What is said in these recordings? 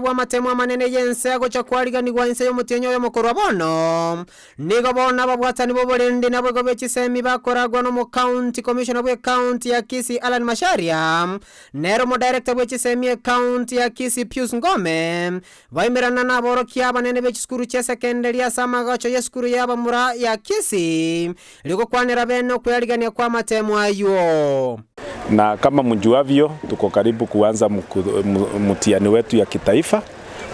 bw'amatemo amanene y'ense agocha kwariganigwa inse y'omotienyi oyomo korwa bono. Nigo bono ababwatani b'oborendi naboigo be chisemi bakoragwa n'omocounty commissioner bw'ecounty ya Kisii Allan Macharia, nere omodirector bwe chisemi ecounty ya Kisii Pius Ngome, baimerana naborokia abanene be chisukuru chia secondary ase amagacho y'esukuru y'abamura ya Kisii rigokwanera bene okwearigania kw'amatemo ayio. Na kama mjuavyo tuko karibu kuanza mtihani wetu ya kitaifa,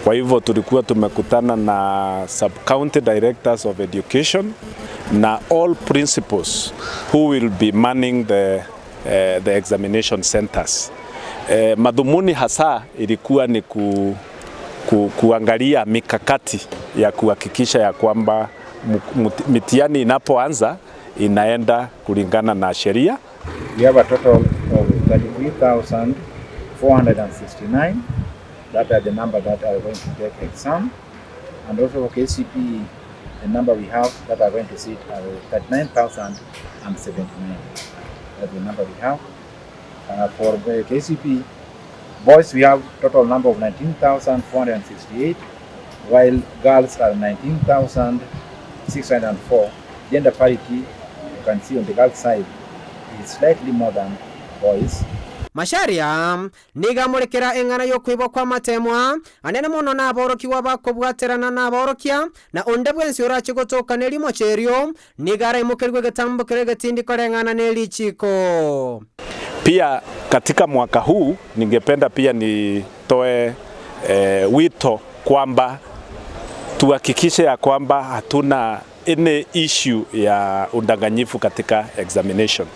kwa hivyo tulikuwa tumekutana na sub county directors of education na all principals who will be manning the, the examination centers. Madhumuni hasa ilikuwa ni ku, ku, kuangalia mikakati ya kuhakikisha ya kwamba mitihani inapoanza inaenda kulingana na sheria. We have a total of 33,469 that are the number that are going to take exam and also for KCPE the number we have that are going to sit are 39,079. That's the number we have. For the KCPE boys we have total number of 19,468 while girls are 19,604. Gender parity you can see on the girls side is slightly more than boys. Macharia nigo amorekera eng'ana y'okoibwa kw'amateemwa anene mono naborokigwa bakobwaterana naborokia, na onde bwensi orache gotoka nerimocho erio, nigo araimokerigwe egetambo keria egetindi koreng'ana nerichiiko. Pia katika mwaka huu ningependa pia nitoe wito kwamba tuhakikishe ya kwamba hatuna any issue ya udanganyifu katika examination.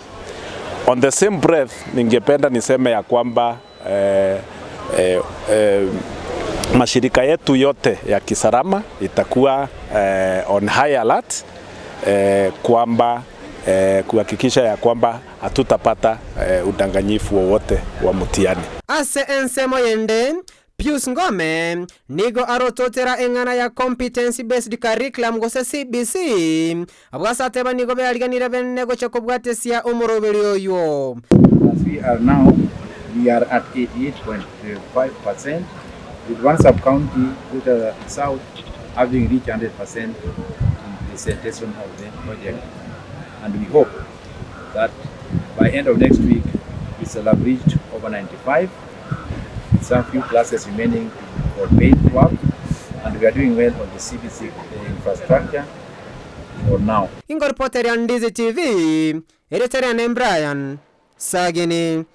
On the same breath, ningependa niseme ya kwamba mashirika yetu yote ya kisalama itakuwa on high alert kwamba kuhakikisha ya kwamba hatutapata udanganyifu wowote wa mtihani. Ase ensemo yende, Pius Ngome nigo arototera eng'ana ya Competency Based Curriculum gose CBC, abwo ase ateba nigo beariganire bene gocha kobwatesia omoroberio oywo. As we are now, we are at 88.5% with one sub-county, Luta South, having reached 100% in presentation of the project. And we hope that by end of next week, we shall have reached over 95, with some few classes remaining for paid work, and we are doing well on the CBC infrastructure for now. Ingoripoteria Ndizi TV, erieta riane Brian Sagini.